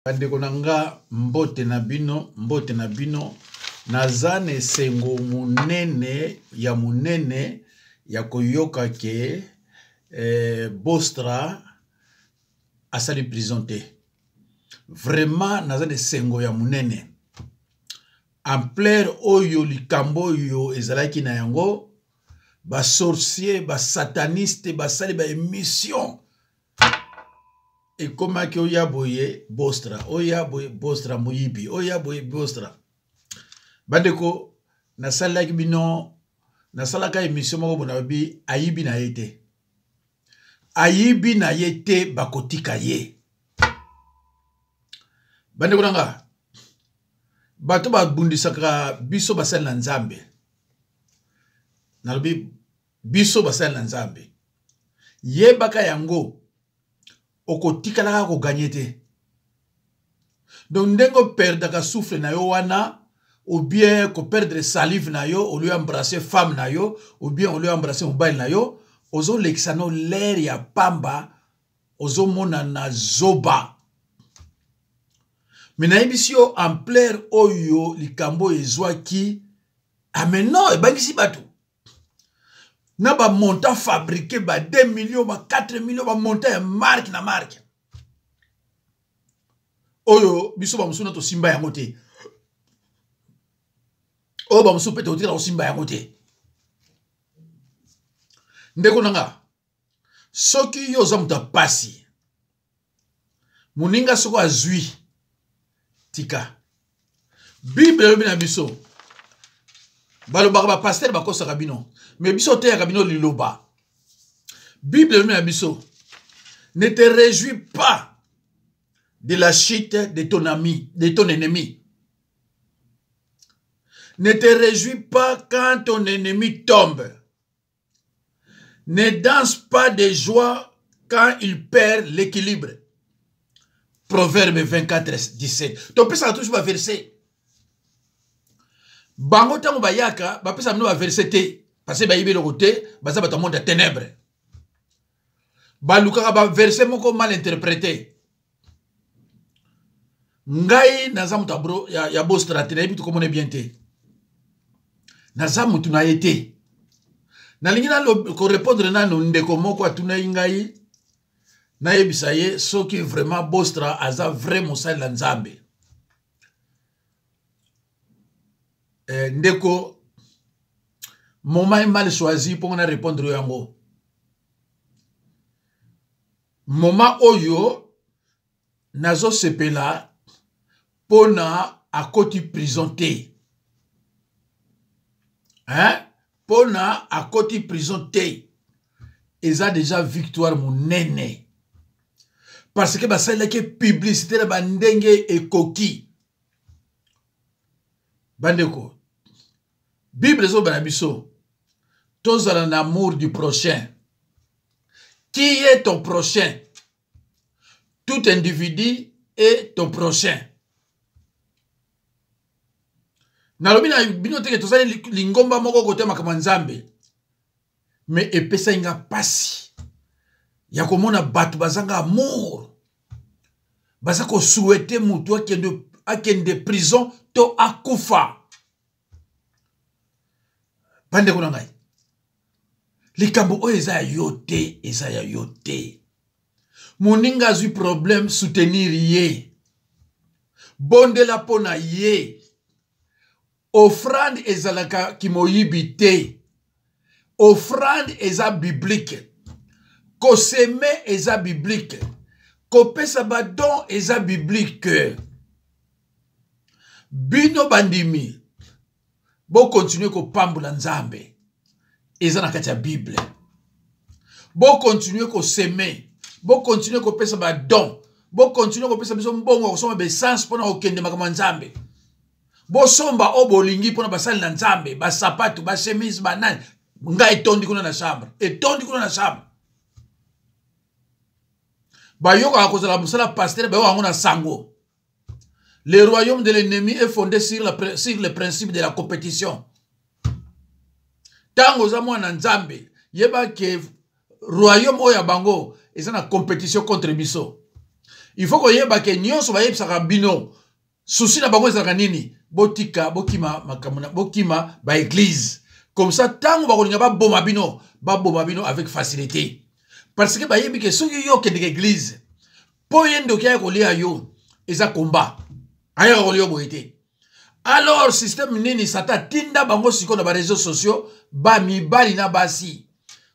Bandeko na nga mbote na bino mbote na bino naza na esengo monene ya monene ya koyoka ke eh, Bostra asali prison te vraiment naza na esengo ya monene ampleur oyo likambo oyo ezalaki na yango basorcier basataniste basali ba émission ekomaki oya boye bostra oya boye bostra moyibi oya boye bostra bandeko nasalelaki bino nasalaka emission moko boye nalobi ayibi na ye te ayibi na ye te bakotika ye bandeko na nga bato babundisaka biso basali na nzambe nalobi biso basali na nzambe yebaka yango okotikalaka koganye te donc ndenge operdaka souffle na yo wana ou bien koperdre salive na yo au lieu embrasser femme na yo ou bien au lieu embrasser mobali na yo ozolekisa no lere ya pamba ozomonana zoba me nayebisi yo ampleur oyo likambo oyo ezwaki ame non ebangisi bato na ba montant fabriqué ba 2 millions ba 4 millions ba montant ya marque na marque oyo biso bamosusu na tosimba yango te oyo bamosusu mpe tokotikala kosimba yango te ndeko na nga soki yo oza moto ya pasi moninga soko azwi tika bible elobi na biso balobaka bapastere bakosaka bino me biso oteyaka bino liloba bible elobi na biso ne te réjouis pas de la chute de ton ami de ton ennemi ne te réjouis pas quand ton ennemi tombe Ne danse pas de joie quand il perd l'équilibre. Proverbe 24, 17. topesaka toujours baverse bango ntango bayaka bapesaka bino baverse te parce bayebi eloko te baza bato ya monde ya ténèbre balukaka baverse moko mal interprété ngai naza moto ya, ya bostra te nayebi tokomona bien te naza motu na ye te nalingi korepondre nano ndeko moko atunaki ngai nayebisa ye soki vraiment bostra aza vrai mosali na nzambe eh, ndeko moment mal choisi mpo nga na répondre yo yango Moment oyo nazo sepela pona akoti prison te. Hein? Pona akoti prison te. Eza deja victoire munene. Parce que basalelaki publicité na bandenge ekoki. Bandeko, Bible ezoloba na biso tozala na amour du prochain. Qui est ton prochain? Tout individu est ton prochain. Nalobi na bino teke tozali lingomba moko kote makambo ya Nzambe. Mais epesaki nga pasi ya komona bato bazanga amour. Baza ko souhaiter mutu akende, akende prison to akufa. Bandeko na ngai, likambo oyo eza ya yo te, eza ya yo te. Moninga azwi problème, soutenir ye, bondela mpo na ye. Offrande ezalaka kimoyibi te, offrande eza biblique, koseme eza biblique, kopesa badon eza biblique. Bino bandimi bokontinue kopambola Nzambe, eza na kati ya Bible. Bokontinue koseme, bokontinue kopesa badon, bokontinue kopesa biso mbongo ya kosomba baessence mpona kokende makambo ya Nzambe. Bosomba oyo bolingi mpona basali na Nzambe, basapatu, bachemise, banani. Ngai etondi kuna na chambre, etondi kuna na chambre. Bayokaka kozala mosala pasteur, bayokaka yango na sango. Le royaume de l'ennemi est fondé sur, la, sur le principe de la compétition. Tango oza mwana Nzambe, yeba ke royaume oyo ya bango eza na compétition contre biso. Il faut koyeba ke nyonso bayebisaka bino, souci na bango ezalaka nini? Botika, bokima makambo na, bokima ba église. Comme ça ntango bakolinga baboma bino, baboma bino avec facilité. Parce que bayebi ke soki yo okendeke église, mpo ye ndoki aya kolia yo, eza combat. Ayaka kolia yo boye te. Alors système nini Satan atinda bango sikoyo na ba réseaux sociaux, ba mibali na basi,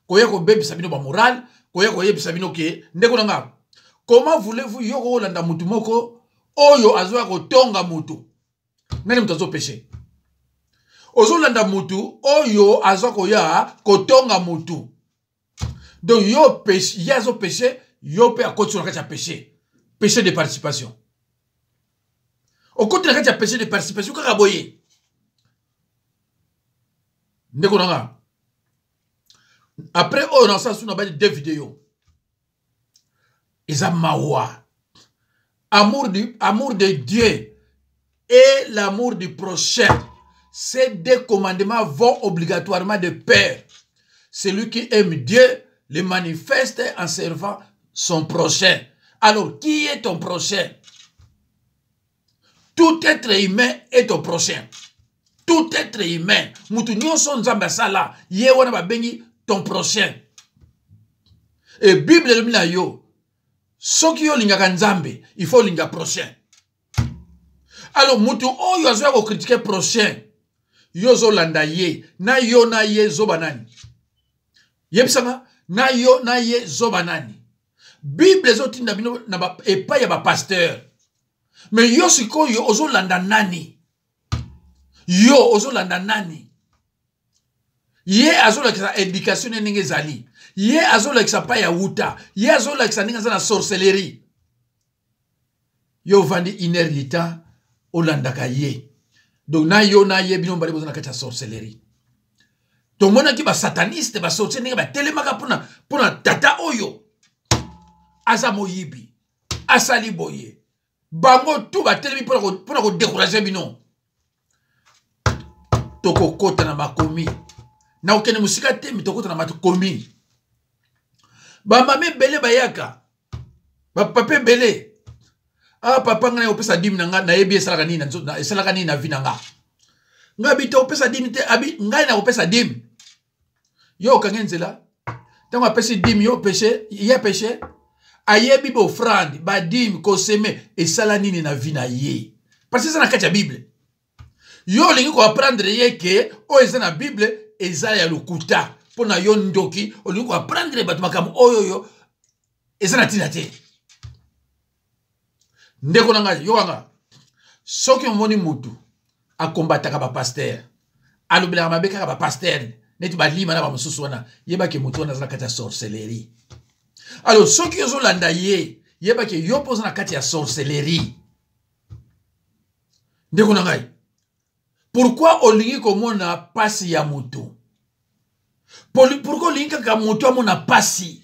koya kobebisa bino ba morale, koya koyebisa bino ke ndeko na nga, comment voulez-vous yo kolanda mutu moko oyo azoya kotonga mutu? Nani mutu azopeshe? Ozolanda mutu oyo aza koya kotonga mutu. Donc yo péché, ye azo péché, yo pe akoti na kati ya péché. Péché de participation. Okoti na kati ya péché de participation kaka boye. Ndeko na nga. Après oyo na sala suna bali deux vidéos. Eza mawa. Amour de Dieu et l'amour du prochain. Ces deux commandements vont obligatoirement de pair. Celui qui aime Dieu le manifeste en servant son prochain. Alors, qui est ton prochain? Tout être humain est ton prochain. Tout être humain. Mutu nyonso Nzambe asala, ye wana babengi ton prochain. Et Bible elobi na yo, soki yo olingaka Nzambe, il faut olinga prochain. Alors, mutu oyo azoya ko critiquer prochain, yo ozolanda ye, na yo na ye zoba nani? Yebisanga, na yo na ye zoba nani? Bible ezotinda bino na ba, epai ya ba pasteur. Mais yo sikoyo ozolanda nani? Yo ozolanda nani? Ye azolakisa éducation ne ndenge ezali. Ye azolakisa pa ya wuta. Ye azolakisa ndenge aza na sorcellerie. Yo ovandi une heure du temps olandaka ye. Donc na yo na ye bino mbale boza na kati ya sorcellerie. Tomonaki ba sataniste, ba sorcier ndenge batelemaka mpona tata oyo aza moyibi, asali boye. Bango tout batelemi mpona ko décourager bino. Tokokota na makomi. Na kokende mosika te, mi tokota na makomi. Ba mama ebele bayaka, ba papa ebele. Ah papa, ngai opesa dime na nga, nayebi esalaka nini na nzoto, esalaka nini na vie na nga. Ngai bi te opesa dime te, abi ngai na kopesa dime. Yo okangi nzela. Tango apesi dime, yo péché, ye péché. Ayebi ba offrande, ba dime, koseme, esala nini na vie na ye. Parce que eza na kati ya Bible. Yo olingi ko apprendre ye ke oyo eza na Bible eza ya lokuta. Mpo na yo ndoki, olingi ko apprendre bato makambo oyo yo eza na ntina te. Ndeko na ngai, yokanga. Soki omoni mutu akombataka ba pasteur, alobelaka mabe kaka ba pasteur, neti balima na ba mosusu wana, yebake mutu wana aza na kati ya sorcellerie. Alors soki ozolanda ye, yebake yo mpo oza na kati ya sorcellerie. Ndeko na ngai, pourquoi olingi komona pasi ya mutu? Pourquoi olingi kaka mutu amona pasi?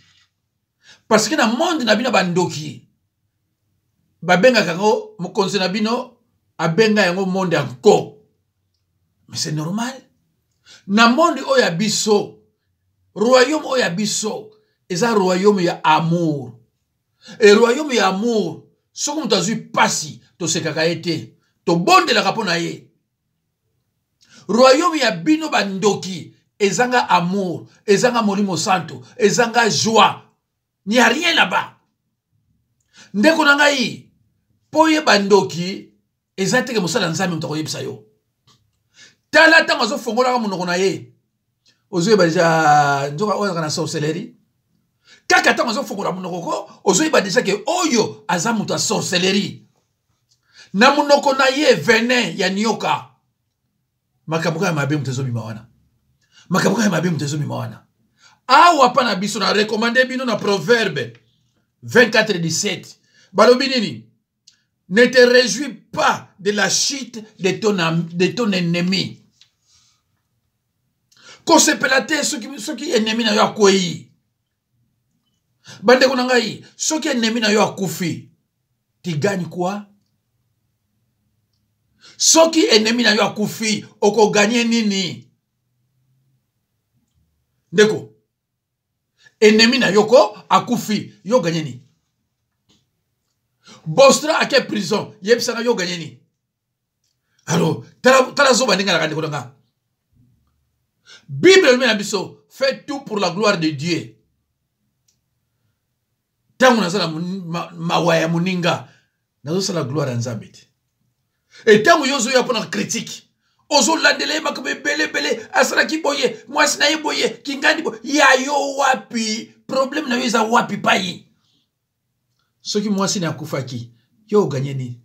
Parce que na monde na bino bandoki babengaka yango, mokonzi na bino abenga yango monde ya nko. Mais c'est normal. Na monde oyo ya biso, royaume oyo ya biso eza royaume ya amour. Et royaume ya amour, soki moto azwi pasi, tosekaka ye te, tobondelaka mpo na ye. Royaume ya bino bandoki ezanga amour, ezanga molimo santo, ezanga joie. Il n'y a rien là-bas. Ndeko na ngai, po ye bandoki eza teke mosala Nzambe moto akoyebisa yo. Tala ntango azofongolaka monoko na ye, ozoyeba deja nzoka oyo azalaka na sorcellerie. Kaka ntango azofongola monoko ko, ozoyeba deja ke oyo aza moto ya sorcellerie. Na monoko na ye venin ya nioka. Makambo kaka mabe moto ezobima wana. Makambo kaka mabe moto ezobima wana. Awa pa na biso na recommande bino na Proverbe 24:17. Balobi nini? Ne te réjouis pas de la chute de ton ennemi. Kosepela te soki ennemi na yo akwei. Bandeko na ngai, soki ennemi na yo akufi, tu gagnes quoi? Soki ennemi na yo akufi, okoganye nini? Ndeko, ennemi na yo ko akufi, yo ganye nini? Bostra ake prison, yebisanga yo ganye nini? Alors tala, tala zoba ndenge alaka. Ndeko na nga, Bible elobi na biso: fait tout pour la gloire de Dieu. Ntango naza na mawa ya moninga, nazosala gloire ya Nzambe te. E ntango yo ozoya mpo na critique, ozolandela ye makambo ebele ebele, asalaki boye, mwasi na ye boye, kingandi boye, ya yo wapi? Problème na yo eza wapi? Pai soki mwasi na akufaki, yo oganye nini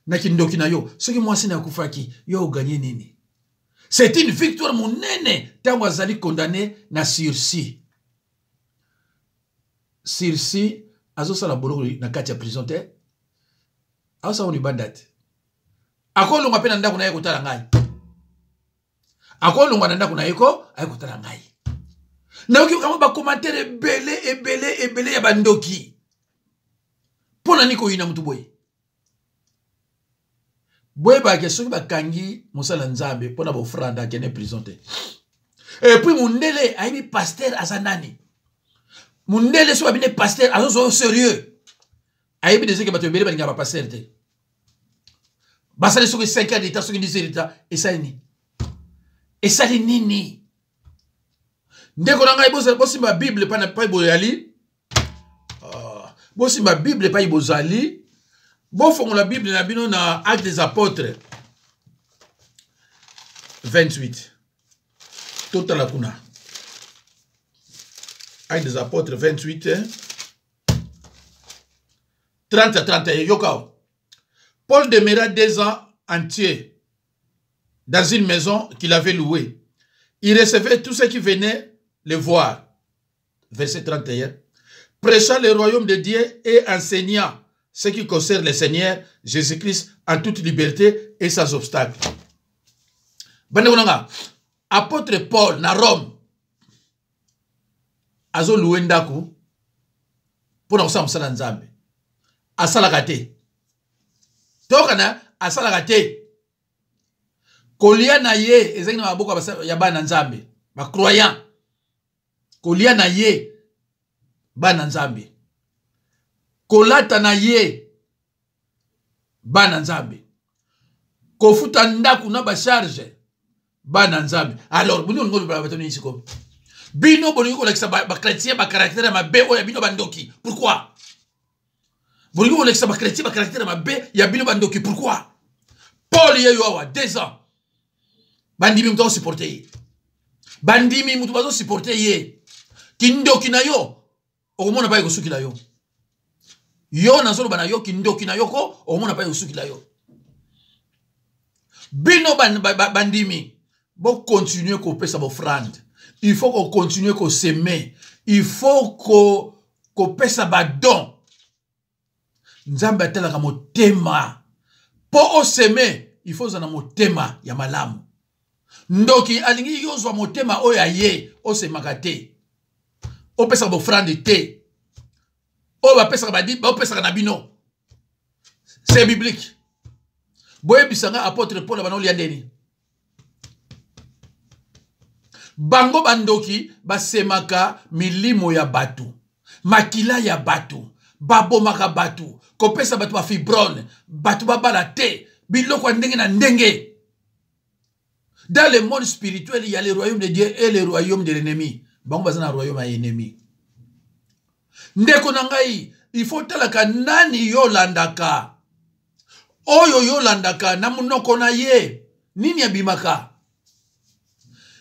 na kindoki na yo? Soki mwasi na akufaki, yo oganye nini? C'est une victoire monene ntango azali condamné na sursis. Sursis, azosala boloko na kati ya prison te, azosala libanda te. Akolongwa mpe na ndako na ye kotala ngai, akolongwa na ndako na ye ko aye kotala ngai. Nayoki kama bacommentaire ebele ebele ebele ya bandoki. Mpo na nini koyina motu boye? Boyebake soki bakangi mosala Nzambe mpo na bofranda, akende prison te. Et puis mundele ayebi pasteur aza nani. Mundele soki babine pasteur, azozwa sérieux. Ayebi deja ke bato ebele balingaka bapasteur te. Basali soki 5 heures d'état, soki 10 heures d'état, esali nini? Esali nini? Ndeko na ngai, bosimba Bible epai boyali, bosimba Bible epai bozali, bofongola Bible na bino na Acte des Apôtres 28. Totala kuna Acte des Apôtres 28, 30 à 31. Yoka: Paul demeura 2 ans entiers dans une maison qu'il avait louée. Il recevait tous ceux qui venaient le voir. Verset 31. Prêchant le royaume de Dieu et enseignant ce qui concerne le Seigneur Jésus-Christ en toute liberté et sans obstacle. Bandeko na nga, apôtre Paul na Rome azolouer ndako mpo na kosala mosala Nzambe. Asalaka te, tokana asalaka te. Kolia na ye ezalaki na maboko ya bana Nzambe, bacroyant. Kolia na ye, bana Nzambe. Kolata na ye, bana Nzambe. Kofuta ndako na bacharge, bana Nzambe. Alors bino olingi olobela bato nini sikoyo? Bino bolingi kolakisa bachrétien bacaractère ya mabe oyo ya bino bandoki. Pourquoi bolingi kolakisa bachrétien bacaractère ya mabe ya bino bandoki? Pourquoi? Paul ye yo awa 2 ans, bandimi moto azosupporte ye, bandimi moto bazosupporte ye. Kindoki na yo, okomona pai kosukila yo. Yo nazoloba na yo, kindoki na yo ko okomona pai kosukila yo. Bino bandimi, bocontinue kopesa baoffrande. Il faut kocontinue kosemer, il faut kopesa badon. Nzambe atelaka motema. Mpo osemer, il faut ozala na motema ya malamu. Ndoki alingi yo ozwa motema oyo aye osemaka te, opesaka baoffrande te, oyo bapesaka, bapesaka na bino. C'est biblique. Boyebisanga, apôtre Paul bana olia ndeni? Bango bandoki basemaka milimo ya bato, makila ya bato, babomaka bato, kopesa bato bafibrome, bato babala te, biloko ya ndenge na ndenge. Dans le monde spirituel, il y a le royaume de Dieu et le royaume de l'ennemi. Bango baza na royaume ya ennemi. Ndeko na ngai, il faut talaka nani yo olandaka. Oyo yo olandaka, na monoko na ye nini abimaka?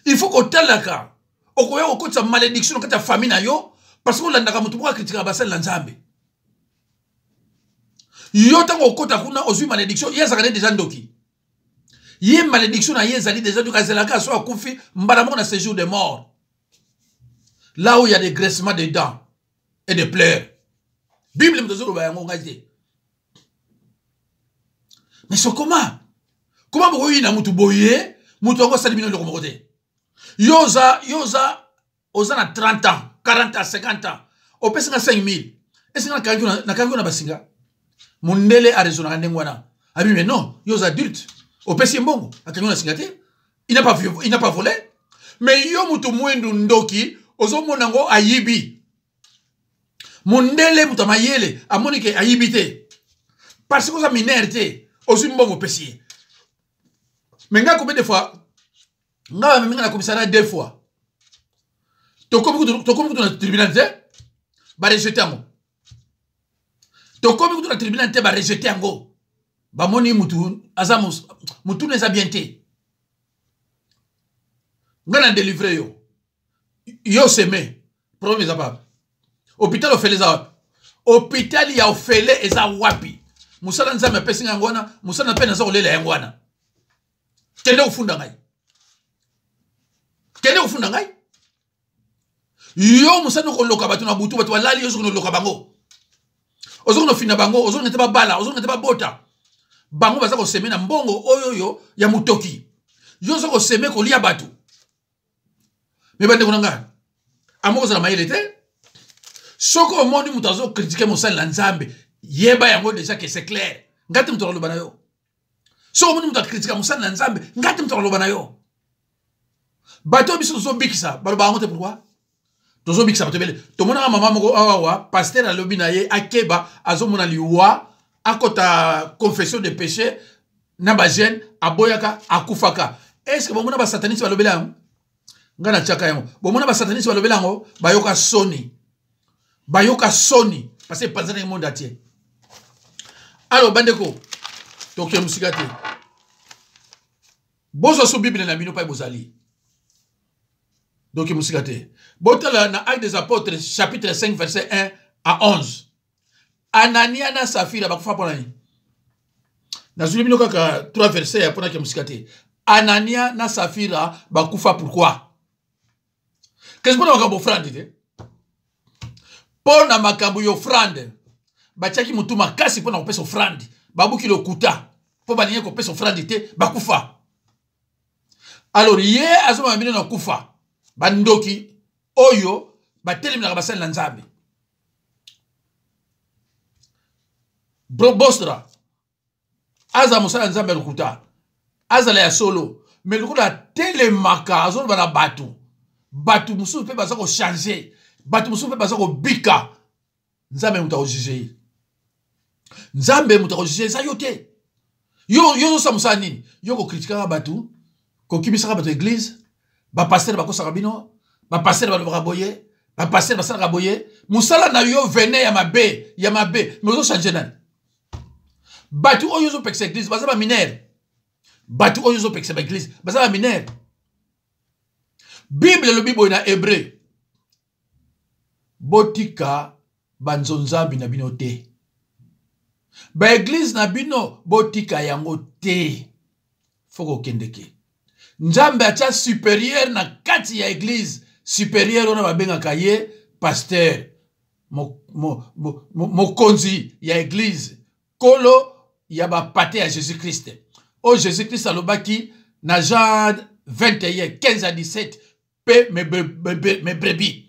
Il faut kotalaka. Okoya kokotisa malédiction na kati ya famille na yo parce que olandaka moto moko akritikaka basali na Nzambe. Yo ntango okota kuna, ozwi malédiction. Ye azalaka nde déjà ndoki. Ye malédiction na ye ezali déjà ndoki. Azelaka so akufi, mbala moko na séjour de mort, là où il y a des grincements de dents et des pleurs. Bible moto azoloba yango, ngai te. Mais so comment, comment bokoyina mutu boye? Mutu yango asali bino eloko moko te. Yo oza, yo oza na 30 ans, 40 ans, 50 ans, opesi nga 5000, esinga nakangi na basinga. Mondele araisonnaka ndenge wana. Abi mais non, yo oza adulte, opesi ye mbongo, akangi na singa te. Il n'a pas volé. Mais yo mutu mwindu ndoki, ozomona yango ayibi. Mondele moto ya mayele amoni ke ayibi te parce que oza minere te, ozwi mbongo opesi ye. Mais ngai, combien de fois ngai bamemi ngai na commissariat? Deux fois. Tokomi kutu na tribunal te, barejete yango. Tokomi kutu na tribunal te, barejete yango. Bamoni mutu aza mutuna eza bien te. Ngai na delivre yo, yo seme problème eza papi. Hôpital ofele eza wapi? Hôpital ya ofele eza wapi? Mosala Nzambe apesi ngai yango wana, mosala mpe naza kolela yango wana. Kende kofunda ngai, kende kofunda ngai. Yo mosala okoloka bato na butu, bato balali, yo ozokende oloka bango, ozokende ofina bango, ozokende te babala, ozokende te babota. Bango baza koseme na mbongo oyo oyo ya motoki, yo oza koseme kolia bato. Me bandeko na ngai, amoko ozala mayele te. Soki omoni moto azokritike mosali na Nzambe, yeba yango deja ke c'est clair, ngai te moto akoloba na yo. Soki omoni moto akritika mosali na Nzambe, ngai te moto akoloba na yo. Bato oyo biso tozobikisa baloba yango te. Pourquoi tozobikisa bato ebele? Tomonaka mama moko awawa, paster alobi na ye akeba, azomona liwa, akota confession de péché na bajeune, aboyaka, akufaka. Est ce que bomona basatanisi balobela yango? Ngai natiaka yango. Bomona basatanisi balobela yango? Bayoka soni, bayoka soni, parce que epanzanaki monde entier. Alors bandeko, tokende mosika te. Bozwa so Bible na bino pai bozali, donc mosika te. Botala na Acte des Apôtres, chapitre 5, verset 1 à 11. Anania na Safira bakufa mpo na nini? Nazwi bino kaka 3 verset ya mponaki mosika te. Anania na Safira bakufa pourquoi? Kasi mpo na makambo ofrande te, mpo na makambo ya ofrande. Batiaki motu makasi mpo na kopesa ofrande, babuki lokuta mpo balingi kopesa ofrande te, bakufa. Alors ye azomama bino na kufa. Bandoki oyo batelemelaka basali na Nzambe, Bostra azala mosala ya Nzambe ya lokuta, azala ya solo, me lokola atelemaka azoloba na bato, bato mosusu mpe baza kochange, bato mosusu mpe baza kobika. Nzambe moto akojuge ye, Nzambe moto akojuge, eza yo te. Yo yo ozosala mosala nini? Yo kokritikaka bato, kokimisaka bato eglise, bapastere bakosaka bino, bapastere balobaka boye, bapastere basalaka boye. Mosala na yo vene ya mabe, ya mabe. Me ozochange nani? Bato oyo ozopekisa eglise baza baminere. Bato oyo ozopekisa baeglise baza baminere. Bible elobi boye na Hébreu: botika banzonzambi na bino te, baeglize na bino botika yango te. Fo kokendeke. Nzambe atya superieur na kati ya eglize. Superieur wana babengaka ye pasteur, mokonzi ya eglize, kolo ya bapate ya Jésus Christ, oyo Jésus Christ alobaki na Jean 21 15 à 17: mpe mes brebis.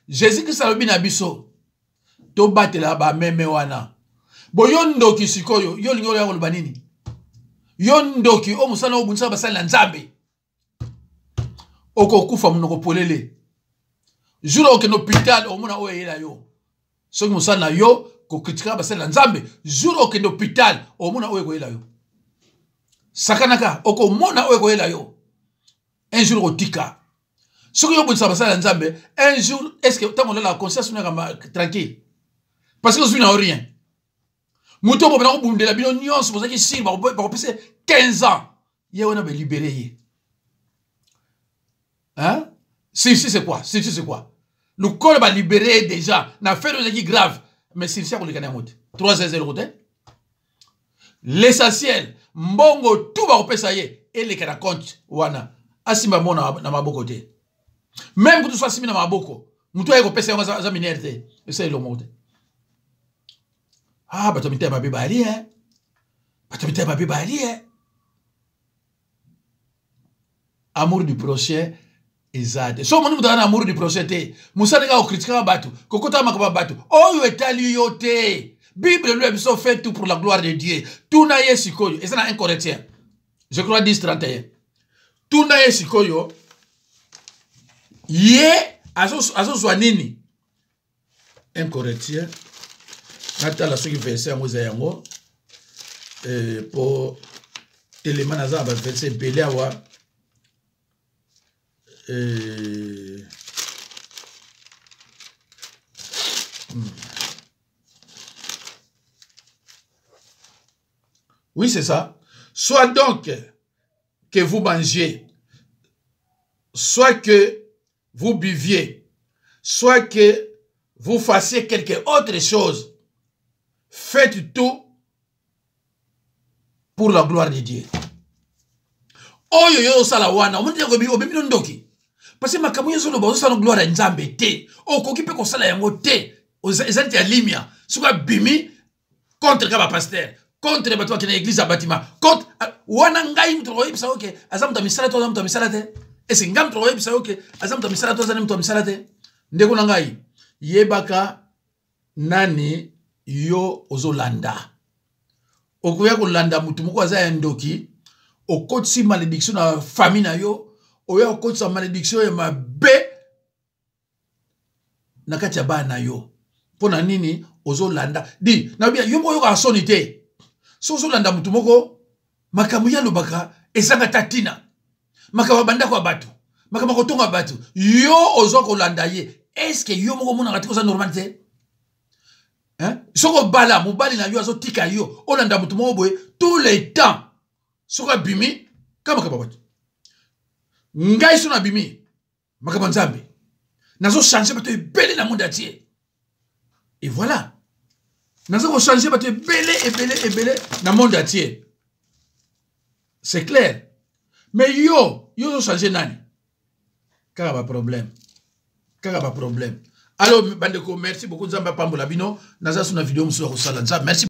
Jésus Christ alobi na biso tobatela bameme wana. Bo yo ndoki, sikoyo yo olingi oya koloba nini? Yo ndoki oyo mosala obundisaka basali na Nzambe, okokufa monoko polele. Jour okende hôpital, omona oyo eyela yo. Soki mosala na yo kokritikaka basali na Nzambe, jour okende hôpital, omona oyo ekoyela yo. Sakanaka, okomona oyo ekoyela yo. Un jour okotika. Soki yo obundisaka basali ya Nzambe, un jour est ce que ntango olalaka, conscience naka tranquille? Parce que ozwi na yo rien. Moto oyo bobanda kobundela bino nyonso, bozalaki sire bakopesa 15 ans, ye wana belibere ye. Hein? Sursis c'est quoi? Sursis c'est quoi? Lokola balibere ye déjà na affaire oyo ezalaki grave, mais sursis akoleka na yango te. 3 heures eloko te. L'essentiel, mbongo tu bakopesa ye eleka na compte wana, asimba mo na maboko te. Même kutu so asimbi na maboko, motu aye kopesa yango aza minere te, esala eloko moko te. Ah, bato ya mitema mabe bayali e, bato ya mitema mabe bayali e. Amour du prochain eza te. So omoni moto aza na amour du prochain te, mosala kaka kokritikaka bato, kokotaka makambo ya bato oyo etali yo te. Bible elobi biso: fait tout pour la gloire de Dieu. Tuna ye sikoyo, eza na 1 Corinthien, je crois, 10 31. Tuna ye sikoyo, ye azozwa nini? 1 Corinthiens, natala soki verset yango eza yango mpo telema naza na baverset ebele awa. Oui, c'est ça. Soit donc que vous mangiez, soit que vous buviez, soit que vous fassiez quelque autre chose, faites tout pour la gloire de Dieu. Oyo yo osala wana, omoni te obimi no ndoki. Parce que makambo nyonso oloba ozosala gloire ya Nzambe te. Okoki mpe kosala yango te. Eza neti ya limia. Soki abimi contre ka ba pasteur, contre bato bakende église ya bâtiment, contre wana ngai moto nakoyebisa yo ke aza moto ya misala to aza moto ya misala te. Ese ngai moto nakoyebisa yo ke aza moto ya misala to aza moto ya misala te. Ndeko na ngai, yebaka nani yo ozolanda. Okoya kolanda moto moko aza ya ndoki, okotisi malédiction na famille na yo, oya kokotisa malédiction ya mabe na kati ya bana na yo. Mpo na nini ozolanda? Di nabia yo moko oyokaka soni te. So ozolanda motu moko, makambo ye alobaka ezanga ta ntina, makambo ya bandako ya bato, makambo ya kotonga bato, yo ozwa kolanda ye. Eske yo moko omonaka te oza normal te? Hein? Soki obala mobali na yo azotika yo olanda motu moko boye tout le temps, soki abimi ka makambo ya bato. Ngai so nabimi makambo ya Nzambe, nazochange bato ebele na monde entier. Et voilà, naza kochange bato ebele ebele ebele na monde entier, c'est clair. Mais yo ozochange nani? Kaka baproblème, kaka baproblème. Alors bandeko, merci beaucoup, Nzambe apambola bino. Naza so na video mosusu ya kosala. Nzambe, merci.